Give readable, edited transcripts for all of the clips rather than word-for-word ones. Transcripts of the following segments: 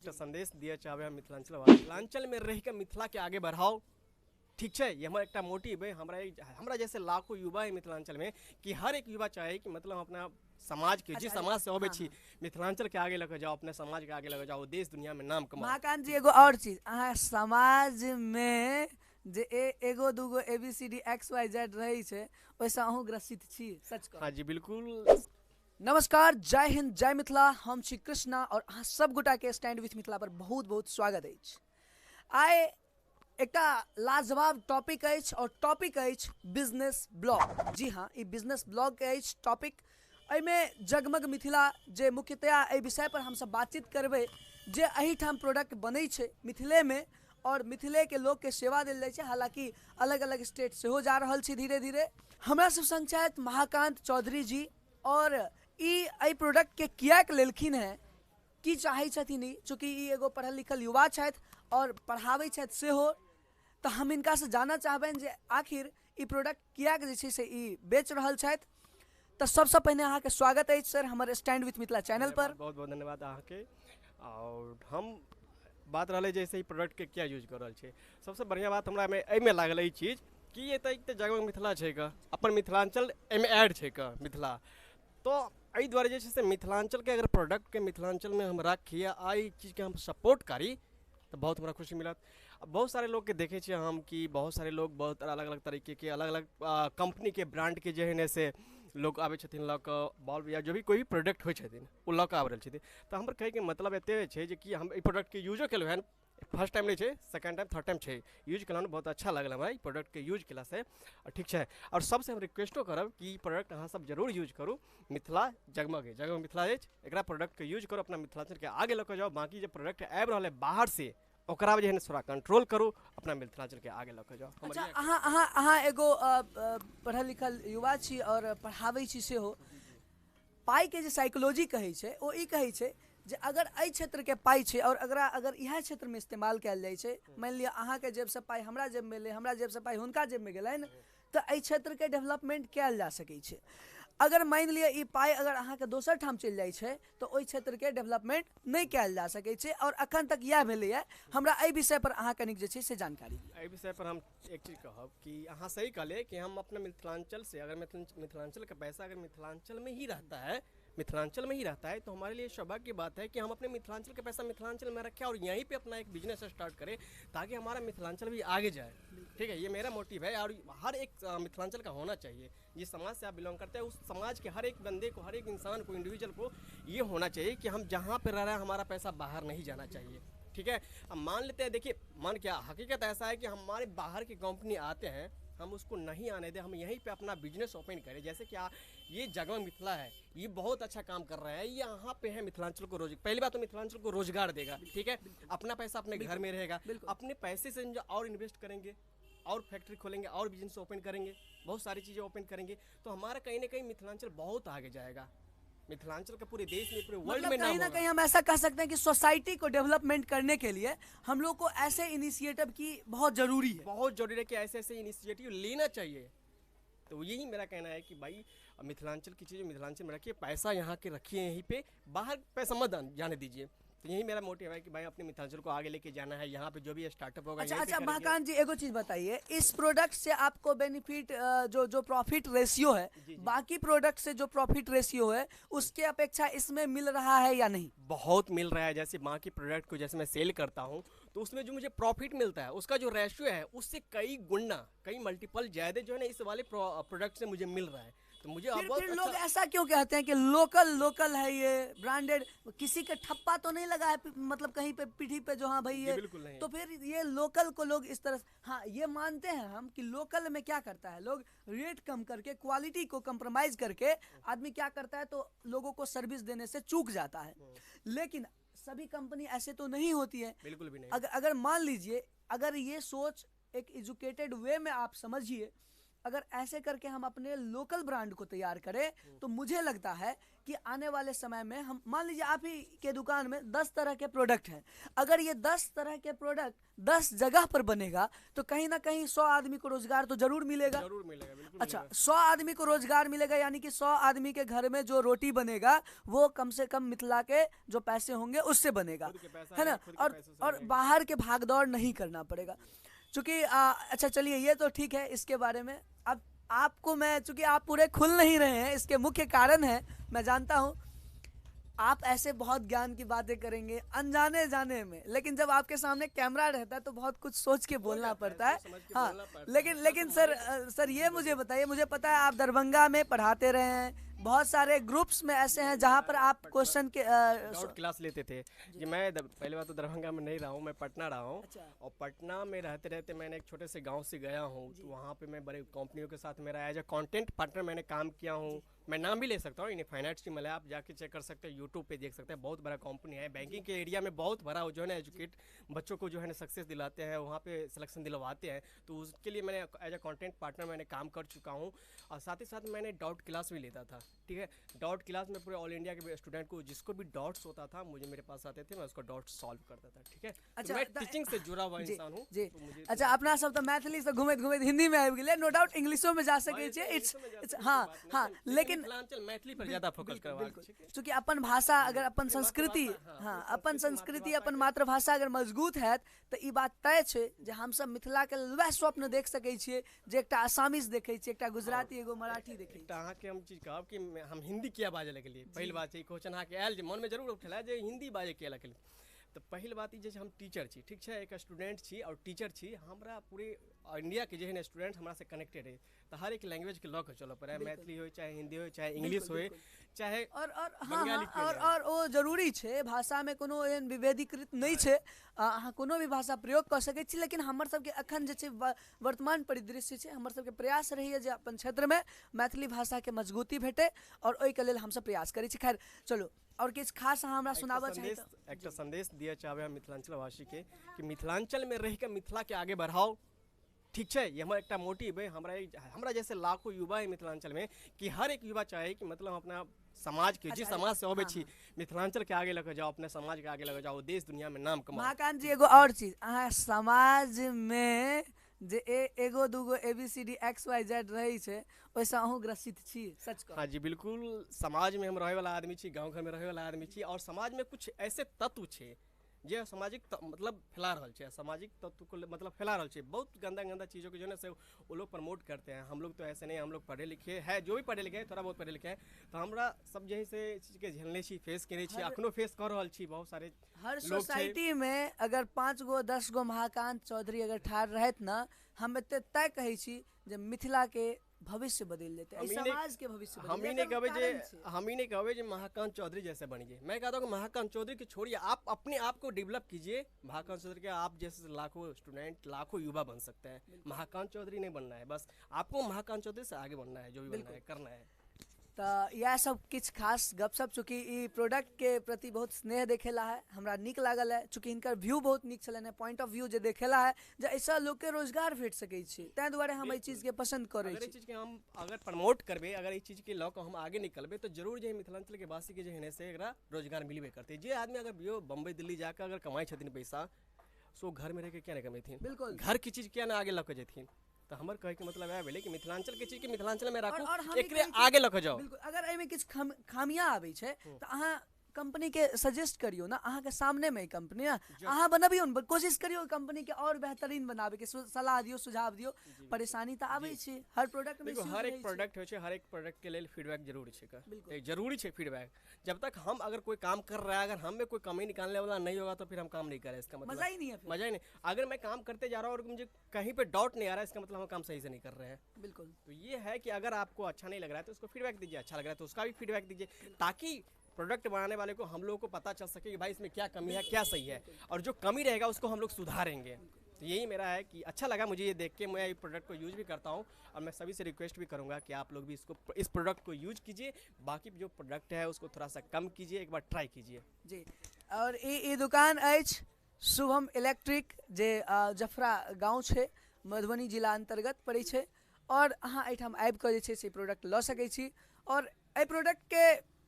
एकटा संदेश दिअ चाहबै हम मिथिलाञ्चल, मिथिलाञ्चलमे रहि कऽ मिथिलाके आगे बढ़ाउ, ठीक छै। ई हमर एकटा मोटिव अइ। हमरा हमरा जैसे लाखो युवा अइ मिथिलाञ्चलमे कि हर एक युवा चाहै कि मतलब हम अपना समाजके, जे समाजसँ अबै छी, मिथिलाञ्चलके आगे लऽ कऽ जाउ, अपना समाजके आगे लऽ कऽ जाउ, देश दुनिआँमे नाम कमाउ। महाकान्त जी, एगो आओर चीज, अहाँ समाजमे जे एगो दूगो A B C D X Y Z रहै छै, ओहिसँ अहूँ ग्रसित छी? सच कहू। हाँ जी, बिल्कुल। नमस्कार, जय हिंद, जय मिथिला। हम छी कृष्णा और अहाँ सब गोटा के स्टैंड विथ मिथिला पर बहुत बहुत स्वागत अछि। आइ एकटा लाजवाब टॉपिक अछि और टॉपिक अछि बिजनेस ब्लॉग। जी हाँ, ई बिजनेस ब्लॉग के अछि टॉपिक। एहिमे जगमग मिथिला जे मुख्यतया एहि विषय पर हमसब बातचीत करबै जे एहिठाम प्रोडक्ट बनै छै मिथिलेमे और मिथिलेके लोकके सेवा देल जाइ छै, हालाँकि अलग अलग स्टेट सेहो जा रहल छै धीरे धीरे। हमरा सब संग छथि महाकान्त चौधरी जी और ई एहि प्रोडक्टके किएक लेलखिन हेँ, की चाहै छथिन ई, चूँकि ई एगो पढ़ल लिखल युवा छथि और पढ़ाबै छथि सेहो, तऽ हम हिनकासँ जानऽ चाहबनि जे आखिर ई प्रोडक्ट किएक जे छै से ई बेच रहल छथि। तऽ सबसँ पहिने अहाँके स्वागत अछि सर हमर स्टैंड विथ मिथिला चैनल पर। बहुत बहुत धन्यवाद अहाँके। और हम बात रहलै जैसे ई प्रोडक्टके किया यूज कऽ रहल छियै, सबसँ बढ़िआँ बात हमरा एहिमे लागल ई चीज कि एतऽ एक तऽ जगमग मिथिला छै कऽ, अपन मिथिलाञ्चल एहिमे ऐड छै कऽ मिथिला, तऽ एहि दुआरे जे छै से मिथिलाञ्चलके अगर प्रोडक्टके मिथिलाञ्चलमे हम राखी आ एहि चीजके हम सपोर्ट करी तऽ बहुत हमरा खुशी मिलत। आ बहुत सारे लोकके देखै छियै हम कि बहुत सारे लोक बहुत अलग अलग तरीकेके अलग अलग कम्पनीके ब्रांडके जे हइ ने से लोक आबै छथिन लऽ कऽ बॉल्ब या जो भी कोइ भी प्रोडक्ट होइ छथिन ओ लऽ कऽ आबि रहल छथिन। तऽ हमर कहैके मतलब एतेक छै जे कि हम एहि प्रोडक्टके यूजो केलहुँ हँ, फर्स्ट टाइम नहि छै, सेकेंड टाइम थर्ड टाइम छै यूज केलहुँ, बहुत अच्छा लागल हमरा ई प्रोडक्टके यूज केलासँ। आओर ठीक छै, आओर सबसँ हम रिक्वेस्टो करब कि ई प्रोडक्ट अहाँ सब जरूर यूज करू। मिथिला जगमग अइ, जगमग मिथिला अछि, एकरा प्रोडक्टके यूज करू, अपना मिथिलाञ्चलके आगे लऽ कऽ जाउ। बाँकी जे प्रोडक्ट आबि रहल अइ बाहरसँ ओकरा जे है ने थोड़ा कंट्रोल करू, अपना मिथिलाञ्चलके आगे लऽ कऽ जाउ। अच्छा, अहाँ एगो पढ़ल लिखल युवा छी आओर पढ़ाबै छी सेहो। पाइके जे साइकोलॉजी कहै छै ओ ई कहै छै जे अगर एहि क्षेत्रके पाइ छै आओर अगर अगर इएह क्षेत्रमे इस्तेमाल कयल जाइ छै, मानि लिअ अहाँके जेबसँ पाइ हमरा जेबमे एलै, हमरा जेबसँ पाइ हुनका जेबमे गेलनि, तऽ एहि क्षेत्रके डेवलपमेंट कयल जा सकै छै। अगर मानि लिअ ई पाइ अगर अहाँके दोसर ठाम चलि जाइ छै तऽ ओहि क्षेत्रके डेवलपमेंट नहि कयल जा सकै छै आओर अखन तक इएह भेलैए। हमरा एहि विषयपर अहाँ कनिक जे छै से जानकारी दिअ। एहि विषयपर हम एक चीज कहब कि अहाँ सही कहलियै कि हम अपना मिथिलाञ्चल से अगर मिथिलाञ्चल का पैसा अगर मिथिलाञ्चल में ही रहता है, मिथिलांचल में ही रहता है, तो हमारे लिए सौभाग्य की बात है कि हम अपने मिथिलांचल का पैसा मिथिलांचल में रखें और यहीं पे अपना एक बिजनेस स्टार्ट करें ताकि हमारा मिथिलांचल भी आगे जाए। ठीक है, ये मेरा मोटिव है और हर एक मिथिलांचल का होना चाहिए। जिस समाज से आप बिलोंग करते हैं उस समाज के हर एक बंदे को, हर एक इंसान को, इंडिविजुअल को ये होना चाहिए कि हम जहाँ पर रह रहे हैं हमारा पैसा बाहर नहीं जाना चाहिए। ठीक है, अब मान लेते हैं, देखिए मान क्या हकीकत ऐसा है कि हमारे बाहर की कंपनी आते हैं, हम उसको नहीं आने दें, हम यहीं पे अपना बिजनेस ओपन करें। जैसे कि ये जगमग मिथिला है, ये बहुत अच्छा काम कर रहा है, ये यहाँ पे है मिथिलांचल को रोज, पहली बात तो मिथिलांचल को रोजगार देगा। ठीक है, अपना पैसा अपने घर में रहेगा, अपने पैसे से जो और इन्वेस्ट करेंगे और फैक्ट्री खोलेंगे और बिजनेस ओपन करेंगे, बहुत सारी चीज़ें ओपन करेंगे, तो हमारा कहीं ना कहीं मिथिलांचल बहुत आगे जाएगा। मिथिलांचल का पूरे देश में, पूरे वर्ल्ड मतलब में कहीं नाम ना होगा। कहीं हम ऐसा कह सकते हैं कि सोसाइटी को डेवलपमेंट करने के लिए हम लोग को ऐसे इनिशिएटिव की बहुत ज़रूरी है। बहुत ज़रूरी है कि ऐसे ऐसे इनिशिएटिव लेना चाहिए। तो यही मेरा कहना है कि भाई मिथिलांचल की चीज़ें मिथिलांचल में रखिए, पैसा यहाँ के रखिए, यहीं पे, बाहर पैसा मत जाने दीजिए। तो यही मेरा मोटिव है कि भाई अपने मिथिलांचल को आगे लेके जाना है, यहाँ पे जो भी स्टार्टअप होगा, अच्छा, यहीं पे अच्छा, करेंगे। महाकांत जी एगो चीज़ बताइए, इस प्रोडक्ट से आपको बेनिफिट जो प्रॉफिट रेशियो है, जी, जी। बाकी प्रोडक्ट से जो प्रॉफिट रेशियो है उसके अपेक्षा इसमें मिल रहा है या नहीं? बहुत मिल रहा है। जैसे बाकी प्रोडक्ट को जैसे मैं सेल करता हूँ तो उसमें जो मुझे प्रॉफिट मिलता है उसका जो रेशियो है उससे कई गुना, कई मल्टीपल ज़्यादा जो है ना इस वाले प्रोडक्ट से मुझे मिल रहा है। तो मुझे बहुत फिर लोग अच्छा ऐसा क्यों कहते हैं कि लोकल लोकल है ये ब्रांडेड, किसी के ठप्पा तो नहीं लगा है मतलब कहीं पे पीठी पे जो हाँ भाई जी, ये, बिल्कुल नहीं। तो फिर ये लोकल को लोग इस तरह से, हाँ ये मानते हैं हम कि लोकल में क्या करता है लोग, रेट कम करके क्वालिटी को कंप्रोमाइज करके आदमी क्या करता है तो लोगों को सर्विस देने से चूक जाता है। लेकिन सभी कंपनी ऐसे तो नहीं होती है। बिल्कुल भी नहीं। अगर मान लीजिए अगर ये सोच एक एजुकेटेड वे में आप समझिए अगर ऐसे करके हम अपने लोकल ब्रांड को तैयार करें तो मुझे लगता है कि आने वाले समय में हम, मान लीजिए आप ही के दुकान में 10 तरह के प्रोडक्ट हैं, अगर ये 10 तरह के प्रोडक्ट 10 जगह पर बनेगा तो कहीं ना कहीं 100 आदमी को रोजगार तो जरूर मिलेगा। जरूर मिलेगा, बिल्कुल। अच्छा, 100 आदमी को रोजगार मिलेगा, यानी कि 100 आदमी के घर में जो रोटी बनेगा वो कम से कम मिथिला के जो पैसे होंगे उससे बनेगा, है ना, और बाहर के भागदौड़ नहीं करना पड़ेगा। चूँकि अच्छा चलिए ये तो ठीक है, इसके बारे में अब आपको मैं, चूँकि आप पूरे खुल नहीं रहे हैं, इसके मुख्य कारण है, मैं जानता हूँ आप ऐसे बहुत ज्ञान की बातें करेंगे अनजाने जाने में, लेकिन जब आपके सामने कैमरा रहता है तो बहुत कुछ सोच के बोलना पड़ता है। हाँ, लेकिन लेकिन सर, सर ये मुझे बताइए, मुझे पता है आप दरभंगा में पढ़ाते रहे हैं, बहुत सारे ग्रुप्स में ऐसे हैं जहाँ पर आप क्वेश्चन के डाउट क्लास लेते थे। जी, मैं पहले बात तो दरभंगा में नहीं रहा हूँ, मैं पटना रहा हूँ। अच्छा। और पटना में रहते रहते मैंने एक छोटे से गांव से गया हूँ, तो वहाँ पे मैं बड़े कंपनियों के साथ मेरा एज ए कॉन्टेंट पार्टनर मैंने काम किया हूँ। मैं नाम भी ले सकता हूँ, इनफाइनाइट टीम है, आप जाके चेक कर सकते हैं, यूट्यूब पे देख सकते हैं, बहुत बड़ा कंपनी है, बैंकिंग के एरिया में बहुत बड़ा जो है ना एजुकेट बच्चों को जो है ना सक्सेस दिलाते हैं, वहाँ पे सिलेक्शन दिलवाते हैं। तो उसके लिए मैंने एज ए कॉन्टेंट पार्टनर मैंने काम कर चुका हूँ। और साथ ही साथ मैंने डाउट क्लास भी लेता था, ठीक है। डाउट क्लास में पूरे ऑल इंडिया के स्टूडेंट को जिसको भी डाउट्स होता था मुझे मेरे पास आते थे, मैं उसको डाउट सॉल्व करता था, ठीक है। अच्छा, तो मैं टीचिंग से जुड़ा हुआ इंसान हूँ। जी, तो अच्छा, अपना सब तो मैथिली से घूमैत घूमैत हिंदी में आबि गेलै, नो डाउट इंग्लिशो में जा सकै छियै, it's हाँ हाँ, लेकिन मिथिलांचल मैथिली पर ज्यादा फोकस करबाक छै, चूँकि अपन भाषा अगर अपन संस्कृति, हाँ अपन संस्कृति अपन मातृभाषा अगर मजबूत हैत तऽ ई बात तय छै जे हमसब मिथिलाके वएह स्वप्न देख सकै छियै जे एकटा आसामीज देखै छियै, एकटा गुजराती, एगो मराठी देखै छियै। अहाँके हम चीज कहब कि हम हिंदी किया बाजै लगलियै, पहिल बात छै क्वेश्चन अहाँके आयल जे मनमे जरूर उठल जे हिंदी बाजै किया लगलियै। तऽ पहिल बात ई जे हम टीचर छी, ठीक छै, एक स्टूडेंट छी और टीचर छी, हमरा पूरे इंडिया के जे है स्टूडेंट हमरा से कनेक्टेड है, तऽ हर एक लैंग्वेज के लऽ के चलऽ पड़ै, मैथिली हो चाहे हिंदी हो चाहे इंग्लिश हो चाहे और हाँ, और ओ जरूरी छै, भाषामे कोनो एहन विभेदीकृत नहि छै, अहाँ कोनो भी भाषा प्रयोग कऽ सकै छी, लेकिन हमर सबके अखन जे छै वर्तमान परिदृश्य छै, हमर सबके प्रयास रहैए जे अपन क्षेत्रमे मैथिली भाषाके मजबूती भेटै और ओहिके लेल हमसब प्रयास करै छी। खैर चलू, और किछु खास अहाँ हमरा सुनाबऽ चाही? एकटा संदेश दिअ चाहबै हम मिथिलांचलवासीके कि मिथिलांचलमे रहिके मिथिलाके आगे बढ़ाउ, ठीक छै। ये हमर एकटा मोटिव है, हमरा जैसे लाखों युवा है मिथिलांचल में कि हर एक युवा चाहे कि मतलब अपना समाज के, जिस समाज से अबै छी मिथिलांचल के आगे लऽ जाओ, अपने समाज के आगे लऽ जाओ, देश दुनिया में नाम कमाओ। महाकांत जी एगो और चीज, अहाँ समाज में जे एगो दूगो A B C D X Y Z रहै छै ओहिसँ अहूँ ग्रसित छी, सच कहू? हाँ जी बिल्कुल, समाज में हम रहै वाला आदमी छी, गाँव घर में रहै वाला आदमी छी, और समाज में कुछ ऐसे तत्व छै जे सामाजिक मतलब फैला रहल छै, सामाजिक तत्व को मतलब फैला रहल छै, बहुत गंदा गंदा चीज़ों को जो है ना से वो लोग प्रमोट करते हैं। हम लोग तो ऐसे नहीं, हम लोग पढ़े लिखे हैं, जो भी पढ़े लिखे हैं थोड़ा बहुत पढ़े लिखे हैं, तो हमरा सब जे से चीज़के झेलने छी, फेस केने छी, अखनो फेस कऽ रहल छी। बहुत सारे हर सोसाइटी में अगर 5 गो 10 गो महाकांत चौधरी अगर ठाढ़ रहत ना, हम एते तय कहै छी जे मिथिला के भविष्य बदलि जेतै, समाज के भविष्य बदलि जेतै। हम ही नहीं कहबै जे महाकांत चौधरी जैसे बनिए, मैं कहता हूँ कि महाकांत चौधरी के छोड़िए, आप अपने आप को डेवलप कीजिए। महाकांत चौधरी के आप जैसे लाखों स्टूडेंट, लाखों युवा बन सकते हैं। महाकांत चौधरी नहीं बनना है, बस आपको महाकांत चौधरी से आगे बनना है, जो भी बनना है करना है। तऽ इएह सब किछु खास गपशप, चूँकि ई प्रोडक्टके प्रति बहुत स्नेह देखेला है, हमरा नीक लागल है, चूँकि हिनकर व्यू बहुत नीक छलनि है, पॉइंट ऑफ व्यू जे देखेला है जे एहिसँ लोकके रोजगार भेट सकै छै, ताहि दुआरे हम एहि चीजके पसन्द करै छी। एहि चीजके हम अगर प्रमोट करबै, अगर एहि चीजके लऽ कऽ हम आगे निकलबै तऽ जरूर जे मिथिलांचलके वासीके जे है से एकरा रोजगार मिलबे करतै। जे आदमी अगर बम्बई दिल्ली जाकऽ अगर कमाइ छथिन पैसा, सो घर में रहिके किया नहि कमेथिन? बिल्कुल, घर के चीज किया नहि आगे लऽ कऽ जेथिन? तऽ हमर कहैके मतलब इएह भेलै कि मिथिलांचल के चीज के मिथिलांचल में राखू, एकरे आगे लऽ कऽ जाओ। बिल्कुल, अगर एहिमे किछु खामियां आबै छै तऽ अहाँ कंपनी के सजेस्ट करियौ ना, अहाँके सामने में कंपनी है, अहाँ बनबियौ ने, कोशिश करियौ कंपनी के और बेहतरीन बनाबे के, सलाह दियौ, सुझाव दियौ। परेशानी तऽ आबै छै हर प्रोडक्ट में, हर एक प्रोडक्ट होइ छै, हर एक प्रोडक्ट के लेल फीडबैक जरूरी छै, जरूरी छै फीडबैक। जब तक हम अगर कोई काम कर रहा है, अगर हम में कोई कमी निकालने वाला नहीं होगा तो फिर हम काम नहीं करें, इसका मतलब मजा ही नहीं है, मजा ही नहीं। अगर मैं काम करते जा रहा हूँ और मुझे कहीं पे डाउट नहीं आ रहा है, इसका मतलब हम काम सही से नहीं कर रहे हैं। बिल्कुल, तो ये है कि अगर आपको अच्छा नहीं लग रहा है तो उसको फीडबैक दीजिए, अच्छा लग रहा है तो उसका भी फीडबैक दीजिए, ताकि प्रोडक्ट बनाने वाले को, हम लोगों को पता चल सके कि भाई इसमें क्या कमी है, क्या सही है, और जो कमी रहेगा उसको हम लोग सुधारेंगे। तो यही मेरा है कि अच्छा लगा मुझे ये देख के, मैं ये प्रोडक्ट को यूज भी करता हूँ और मैं सभी से रिक्वेस्ट भी करूँगा कि आप लोग भी इसको, इस प्रोडक्ट को यूज कीजिए, बाकी जो प्रोडक्ट है उसको थोड़ा सा कम कीजिए, एक बार ट्राई कीजिए। जी, और ये दुकान अछि शुभम इलेक्ट्रिक जे जफरा गाँव छै, मधुबनी जिला अंतर्गत पड़ै छै, आओर अहाँ एहिठाम आबि कऽ जे छै से प्रोडक्ट लऽ सकै छी। आओर एहि प्रोडक्टके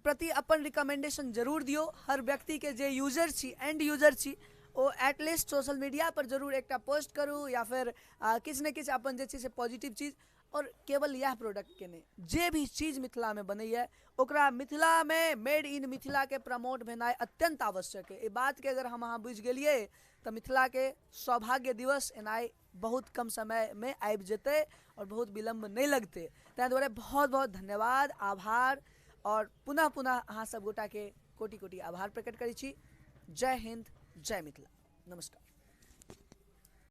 प्रति अपन रिकमेंडेशन जरूर दियौ। हर व्यक्तिके जे यूजर छी, एंड यूजर छी, ओ एटलीस्ट सोशल मीडिया पर जरूर एकटा पोस्ट करू या फेर किछु ने किछु अपन जे छै से पॉजिटिव चीज। आओर केवल इएह प्रोडक्टके नहि, जे भी चीज मिथिलामे बनैए ओकरा मिथिलामे मेड इन मिथिलाके प्रमोट भेनाइ अत्यन्त आवश्यक अइ। एहि बातके अगर हम अहाँ बुझि गेलियै तऽ मिथिलाके सौभाग्य दिवस एनाइ बहुत कम समयमे आबि जेतै आओर बहुत विलम्ब नहि लगतै। ताहि दुआरे बहुत बहुत धन्यवाद, आभार, आओर पुनः पुनः अहाँ सब गोटाके कोटि कोटि आभार प्रकट करै छी। जय हिन्द, जय मिथिला, नमस्कार।